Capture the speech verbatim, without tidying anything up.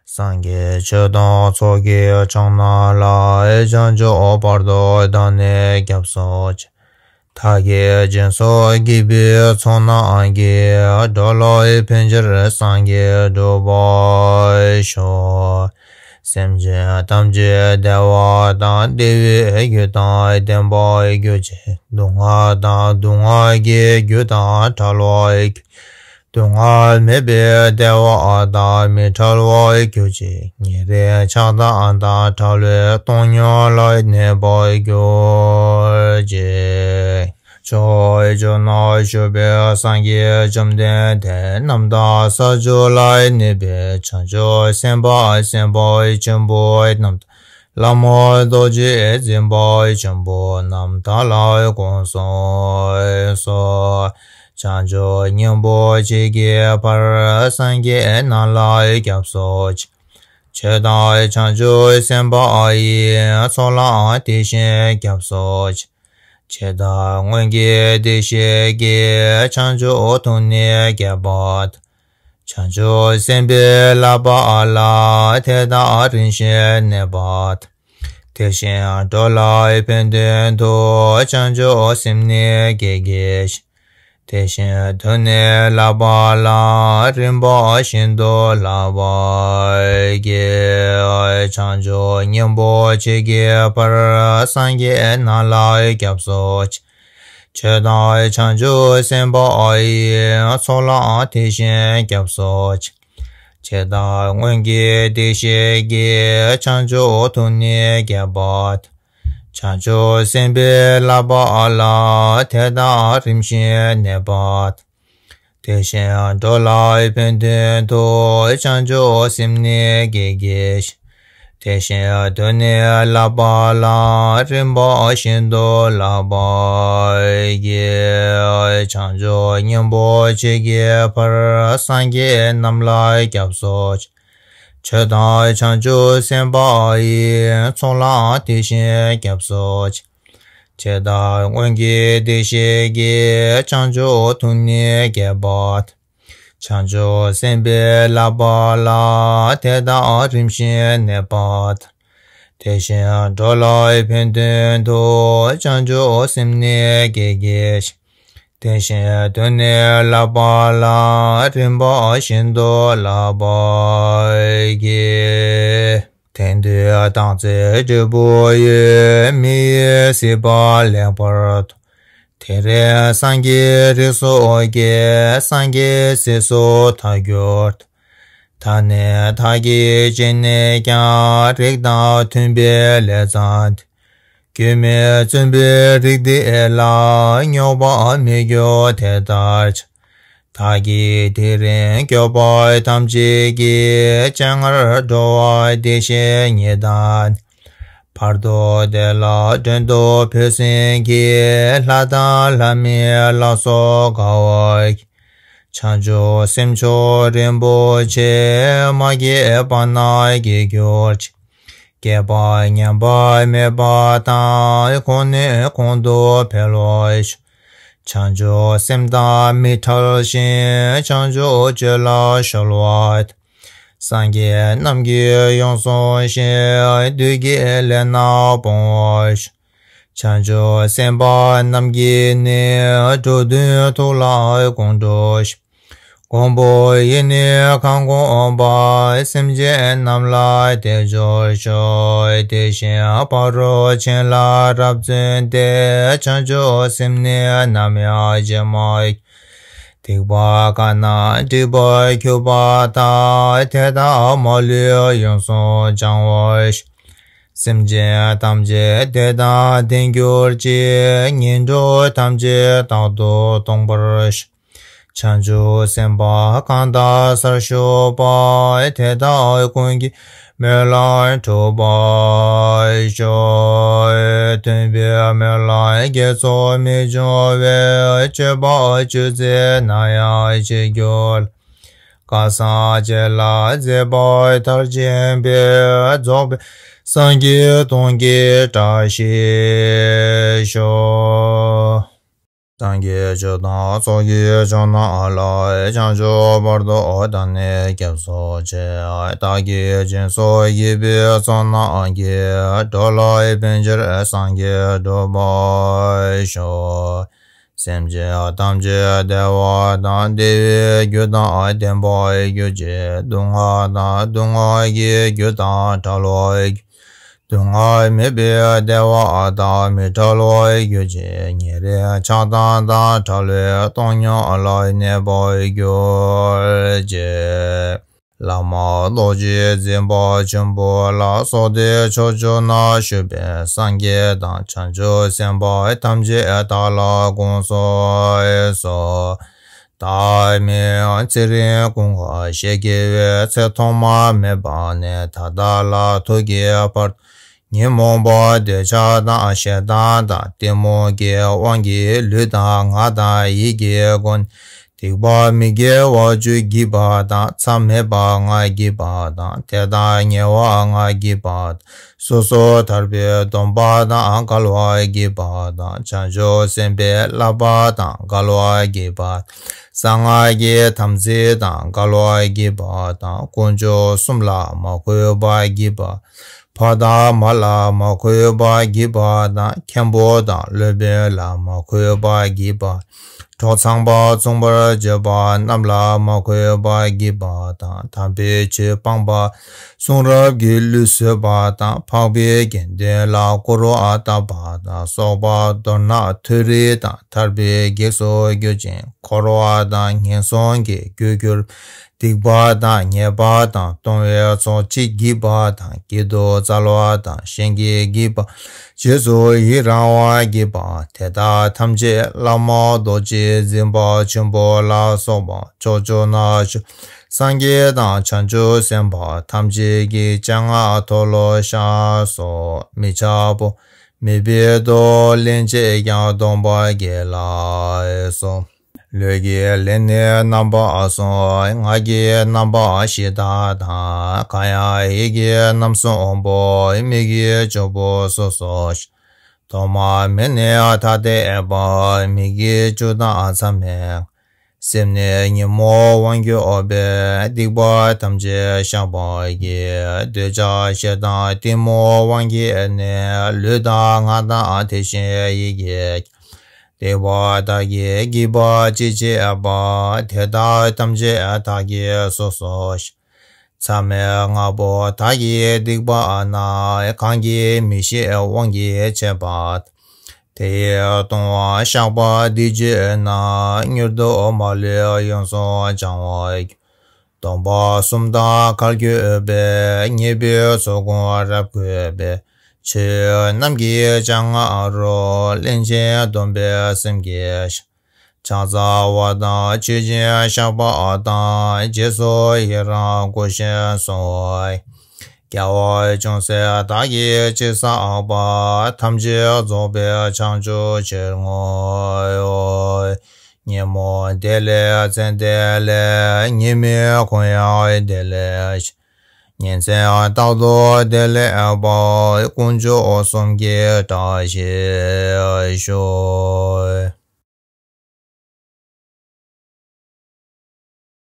སངས་རྒྱས་ཆོས་དང་ཚོགས་ཀྱི་མཆོག་རྣམས་ལ། བྱང་ཆུབ་བར་དུ་བདག་ནི་སྐྱབས་སུ་མཆི། མཐའ་ཡས་སྦྱིན་སོགས་བགྱིས་པའི་ཚོགས་རྣམས་ཀྱིས། འགྲོ་ལ་ཕན་ཕྱིར་སངས་རྒྱས་འགྲུབ་པར་ཤོག། སེམས་ཅན་ཐམས་ཅད་བདེ་བ་དང་བདེ་བའི་རྒྱུ་དང་ལྡན་པར་གྱུར་ཅིག། སྡུག་བསྔལ་དང་སྡུག་བསྔལ་གྱི་རྒྱུ་དང་བྲལ་བར་གྱུར། སྡུག་བསྔལ་མེད་པའི་བདེ་བ་དང་མི་འབྲལ་བར་གྱུར་ཅིག། ཉེ་རིང་ཆགས་སྡང་དང་བྲལ་བའི་སྟོང་ཉིད་ལ་གནས་པར་གྱུར་ཅིག། ཕྱོགས་བཅུ་ན་བཞུགས་པའི་སངས་རྒྱས་བཅོམ་ལྡན་འདས་རྣམས་དང་། ས་བཅུ་ལ་གནས་པའི་བྱང་ཆུབ་སེམས་དཔའ་སེམས་དཔའ་ཆེན་པོ་རྣམས་དང་། བླ་མ་རྡོ་རྗེ་འཛིན་པ་ཆེན་པོ་རྣམས་དག་ལ་དགོངས་སུ་གསོལ། བྱང་ཆུབ་སྙིང་པོ་མཆིས་ཀྱི་བར། སངས་རྒྱས་རྣམས་ལ་སྐྱབས་སུ་མཆི། ཆོས་དང་བྱང་ཆུབ་སེམས་དཔའ་ཡི། ཚོགས་ལའང་དེ་བཞིན་སྐྱབས་སུ་མཆི། ཆོས་དང་སྔོན་གྱི་བདེ་གཤེགས་ཀྱི། བྱང་ཆུབ་ཐུགས་ནི་བསྐྱེད་པ་དང་། བྱང་ཆུབ་སེམས་དཔའི་བསླབ་པ་ལ། དེ་དག་རིམ་བཞིན་གནས་པ་དང་། དེ་བཞིན་འགྲོ་ལ་ཕན་དོན་དུ། བྱང་ཆུབ་སེམས་ནི་བསྐྱེད་བགྱི་ཞིང་། དེ་བཞིན་དུ་ནི་བསླབ་པ་ལ། རིམ་པ་བཞིན་དུ་བསླབ་པར་བགྱི། བྱང་ཆུབ་སྙིང་པོ་མཆིས་ཀྱི་བར། སངས་རྒྱས་རྣམས་ལ་སྐྱབས་སུ་མཆི། ཆོས་དང་བྱང་ཆུབ་སེམས་དཔའ་ཡི། ཚོགས་ལའང་དེ་བཞིན་སྐྱབས་སུ་མཆི། ཆོས་དང་སྔོན་གྱི་བདེ་གཤེགས་ཀྱི། བྱང་ཆུབ་ཐུགས་ནི་བསྐྱེད་པ་དང་། བྱང་ཆུབ་སེམས་དཔའི་བསླབ་པ་ལ། དེ་དག་རིམ་བཞིན་གནས་པ་དང་། དེ་བཞིན་འགྲོ་ལ་ཕན་དོན་དུ། བྱང་ཆུབ་སེམས་ནི་བསྐྱེད་བགྱི་ཞིང་། དེ་བཞིན་དུ་ནི་བསླབ་པ་ལ། རིམ་པ་བཞིན་དུ་བསླབ་པར་བགྱི། བྱང་ཆུབ་སྙིང་པོ་མཆིས་ཀྱི་བར། སངས་རྒྱས་རྣམས་ལ་སྐྱབས་སུ་མཆི། ཆོས་དང་བྱང་ཆུབ་སེམས་དཔའ་ཡི། ཚོགས་ལའང་དེ་བཞིན་སྐྱབས་སུ་མཆི། ཆོས་དང་སྔོན་གྱི་བདེ་གཤེགས་ཀྱི། བྱང་ཆུབ་ཐུགས་ནི་བསྐྱེད་པ་དང་། བྱང་ཆུབ་སེམས་དཔའི་བསླབ་པ་ལ། དེ་དག་རིམ་བཞིན་གནས་པ་དང་། དེ་བཞིན་འགྲོ་ལ་ཕན་དོན་དུ། བྱང་ཆུབ་སེམས་ནི་བསྐྱེད་བགྱི་ཞིང་། དེ་བཞིན་དུ་ནི་བསླབ་པ་ལ། རིམ་པ་བཞིན་དུ་བསླབ་པར་བགྱི། དེང་དུས་དྭངས་བརྩེ་འབྲས་བུ་ཡོད། མི་ཡི་སྲིད་པ་ལེགས་པར་མཐོང་། དེ་རིང་སངས་རྒྱས་རིགས་སུ་སྐྱེས། སངས་རྒྱས་སྲས་སུ་ཐལ་འགྱུར་ཏེ། ད་ནི་བདག་གིས་སྦྱིན་ནས་ཀྱང་། རིགས་དང་མཐུན་པའི་ལས་བསགས་ཏེ། སྐྱོན་མེད་བཙུན་པའི་རིགས་འདི་ལ། རྙོག་པ་མི་འགྱུར་དེ་ལྟར་ཤོག། བདག་གིས་དེ་རིང་སྐྱོབ་པ་ཐམས་ཅད་ཀྱི། སྤྱན་སྔར་འགྲོ་བ་བདེ་གཤེགས་ཉིད་དང་ནི། བར་དུ་བདེ་ལ་མགྲོན་དུ་བོས་ཟིན་གྱིས། ལྷ་དང་ལྷ་མིན་ལ་སོགས་དགའ་བ་ཡིས། བྱང་ཆུབ་སེམས་མཆོག་རིན་པོ་ཆེ། མ་སྐྱེས་པ་རྣམས་སྐྱེ་གྱུར་ཅིག། སྐྱེས་པ་ཉམས་པ་མེད་པ་དང་། གོང་ནས་གོང་དུ་འཕེལ་བར་ཤོག། བྱང་ཆུབ་སེམས་དང་མི་འབྲལ་ཞིང་། བྱང་ཆུབ་སྤྱོད་ལ་གཞོལ་བ་དང་། སངས་རྒྱས་རྣམས་ཀྱིས་ཡོངས་བཟུང་ཞིང་། བདུད་ཀྱི་ལས་རྣམས་སྤོང་བར་ཤོག། བྱང་ཆུབ་སེམས་དཔའ་རྣམས་ཀྱིས་ནི། འགྲོ་དོན་ཐུགས་ལ་དགོངས་འགྲུབ་ཤོག། མགོན་པོ་ཡི་ནི་གང་སྒོམ་པ། སེམས་ཅན་རྣམས་ལ་དེ་སྦྱོར་ཤོག། དེ་བཞིན་ཕ་རོལ་ཕྱིན་ལ་རབ་བརྩོན་ཏེ། བྱང་ཆུབ་སེམས་ནི་ནམ་ཡང་བརྗེད་མ་གྱུར། སྡིག་པ་གང་རྣམས་སྒྲིབ་པར་གྱུར་པ་དག། དེ་དག་མ་ལུས་ཡོངས་སུ་སྦྱང་བར་ཤོག། སེམས་ཅན་ཐམས་ཅད་བདེ་དང་ལྡན་གྱུར་ཅིག། ངན་འགྲོ་ཐམས་ཅད་རྟག་ཏུ་སྟོངས་པར་ཤོག། བྱང་ཆུབ་སེམས་དཔའ་གང་དག་སར་བཞུགས་པ། དེ་དག་ཀུན་གྱི་སྨོན་ལམ་འགྲུབ་པར་ཤོག། མཐུན་པའི་སྨོན་ལམ་དགེ་ཚོགས་མི་འབྱུང་བའི། སྤྱོད་པ་སྤྱོད་ཚེ་ནམ་ཡང་བྱེད་འགྱུར། བསྐལ་བཟང་བྱེད་ལ་མཛད་པ་མཐར་ཕྱིན་པའི། རྫོགས་པའི་སངས་རྒྱས་སྟོང་གི་བཀྲ་ཤིས་ཤོག། བདག་གིས་ཆོས་དང་ཚོགས་ཀྱི་མཆོག་རྣམས་ལ། བྱང་ཆུབ་བར་དུ་བདག་ནི་སྐྱབས་སུ་མཆི། བདག་གིས་སྦྱིན་སོགས་བགྱིས་པའི་ཚོགས་རྣམས་ཀྱིས། འགྲོ་ལ་ཕན་ཕྱིར་སངས་རྒྱས་འགྲུབ་པར་ཤོག། སེམས་ཅན་ཐམས་ཅད་བདེ་བ་དང་བདེ་བའི་རྒྱུ་དང་ལྡན་པར་གྱུར་ཅིག། སྡུག་བསྔལ་དང་སྡུག་བསྔལ་གྱི་རྒྱུ་དང་བྲལ་བར་གྱུར་ཅིག། སྡུག་བསྔལ་མེད་པའི་བདེ་བ་དང་མི་འབྲལ་བར་གྱུར་ཅིག། ཉེ་རིང་ཆགས་སྡང་དང་བྲལ་བའི་སྟོང་ཉིད་ལ་གནས་པར་གྱུར་ཅིག། བླ་མ་རྡོ་རྗེ་འཛིན་པ་ཆེན་པོ་ལ་སོགས་ཏེ་ཕྱོགས་བཅུ་ན་བཞུགས་པའི་སངས་རྒྱས་དང་བྱང་ཆུབ་སེམས་དཔའ་ཐམས་ཅད་བདག་ལ་དགོངས་སུ་གསོལ། བདག་མིང་ཚེ་རིང་ཀུན་དགའ་ཞེས་བགྱི་བའི་ཚེ་ཐོག་མ་མེད་པ་ནས་ད་ལྟ་ལ་ཐུག་གི་བར། ཉོན་མོངས་པ་འདོད་ཆགས་དང་ཞེ་སྡང་དང་གཏི་མུག་གི་དབང་གིས་ལུས་དང་ངག་དང་ཡིད་ཀྱི་སྒོ་ནས་སྡིག་པ་མི་དགེ་བ་བཅུ་བགྱིས་པ་དང་། མཚམས་མེད་པ་ལྔ་བགྱིས་པ་དང་། དེ་དག་ཉེ་བ་ལྔ་བགྱིས་པ་དང་། སོ་སོར་ཐར་པའི་སྡོམ་པ་དང་འགལ་བ་བགྱིས་པ་དང་། བྱང་ཆུབ་སེམས་དཔའི་བསླབ་པ་དང་འགལ་བ་བགྱིས་པ། གསང་སྔགས་ཀྱི་དམ་ཚིག་དང་འགལ་བ་བགྱིས་པ་དང་། དཀོན་མཆོག་གསུམ་ལ་མ་གུས་པ་བགྱིས་པ། ཕ་དང་མ་ལ་མ་གུས་པ་བགྱིས་པ་དང་། མཁན་པོ་དང་སློབ་དཔོན་ལ་མ་གུས་པ་བགྱིས་པ། གྲོགས་ཚངས་པ་མཚུངས་པར་བརྗོད་པ་རྣམས་ལ་མ་གུས་པ་བགྱིས་པ་དང་། དམ་པའི་ཆོས་སྤངས་པ། གསུང་རབ་ཀྱི་ལུགས་བཟོད་པ་དང་། འཕགས་པའི་དགེ་འདུན་ལ་སྐུར་བ་བཏབ་པ་དང་། སོགས་པ་མདོར་ན་མཐོ་རིས་དང་ཐར་པའི་གེགས་སུ་གྱུར་ཅིང་འཁོར་བ་དང་ངན་སོང་གི་རྒྱུར་གྱུར། སྡིག་པ་དང་ཉེས་པ་དང་གཏོང་བའི་ཚོགས་ཅིག་བགྱིས་པ་དང་། སྐྱིད་སྡུག་སྩལ་བ་དང་གཞན་གྱིས་བགྱིས་པ། རྗེས་སུ་ཡི་རང་བ་བགྱིས་པ། དེ་དག་ཐམས་ཅད་བླ་མ་རྡོ་རྗེ་འཛིན་པ་ཆེན་པོ་ལ་སོགས་པ་ཕྱོགས་བཅུ་ན་བཞུགས་སངས་རྒྱས་དང་བྱང་ཆུབ་སེམས་དཔའ་ཐམས་ཅད་ཀྱི་སྤྱན་སྔར་མཐོལ་ལོ་བཤགས་སོ། མི་འཆབ་བོ། མི་སྦེད་དོ། སླན་ཆད་ཀྱང་སྡོམ་པར་བགྱིད་ལགས་སོ། ལུས་ཀྱི་ལས་ནི་རྣམ་པ་གསུམ། ངག་གི་རྣམ་པ་བཞི་དག་དང་། གང་ཡང་ཡིད་ཀྱི་རྣམ་གསུམ་པོ། མིག་གི་བཅུ་པོ་སོ་སོར་བཤགས། ཐོག་མ་མེད་ནས་ཐ་དད་པ། མིག་གི་བཅུ་དང་མཚམས་མེད། སེམས་ནི་ཉོན་མོངས་དབང་གྱུར་པས། སྡིག་པ་ཐམས་ཅད་བཤགས་པར་བགྱི། འདོད་ཆགས་ཞེ་སྡང་གཏི་མུག་དབང་གིས་ནི། ལུས་དང་ངག་དང་དེ་བཞིན་ཡིད་ཀྱིས་ཀྱང་། སྡིག་པ་བདག་གིས་བགྱིས་པ་ཅི་མཆིས་པ། དེ་དག་ཐམས་ཅད་བདག་གིས་སོ་སོར་བཤགས། མཚམས་མེད་ལྔ་པོ་བདག་གི་སྡིག་པ་རྣམས། གང་གིས་མི་ཤེས་དབང་གིས་བྱས་པ་དང་། དེ་ཡི་ལྟུང་བ་བཤགས་པ་འདི་བརྗོད་ན། མྱུར་དུ་མ་ལུས་ཡོངས་སུ་བྱང་བར་འགྱུར། སྡོམ་པ་གསུམ་དང་འགལ་གྱུར་པའི། ཉེས་པའི་ཚོགས་ཀུན་རབ་བསྐུལ་བའི། ཆོས་རྣམས་ཀྱི་སྤྱན་སྔ་རུ། སླན་ཆད་སྡོམ་པའི་སེམས་ཀྱིས་བཤགས། ཕྱག་འཚལ་བ་དང་མཆོད་ཅིང་བཤགས་པ་དང་། རྗེས་སུ་ཡི་རང་བསྐུལ་ཞིང་གསོལ། རྒྱལ་བ་ཅུང་ཟད་བདག་གིས་ཅི་བསགས་པ། ཐམས་ཅད་རྫོགས་པའི་བྱང་ཆུབ་ཕྱིར་བསྔོ། ཉོན་མོངས་བདེ་ལེགས་ཚེ་བདེ་ལེགས། ཉེས་དམིགས་ཀུན་ཡང་བདེ་ལེགས་ཤིག། ཉིན་མཚན་རྟག་ཏུ་བདེ་ལེགས་པ། དཀོན་མཆོག་གསུམ་གྱི་བཀྲ་ཤིས་ཤོག།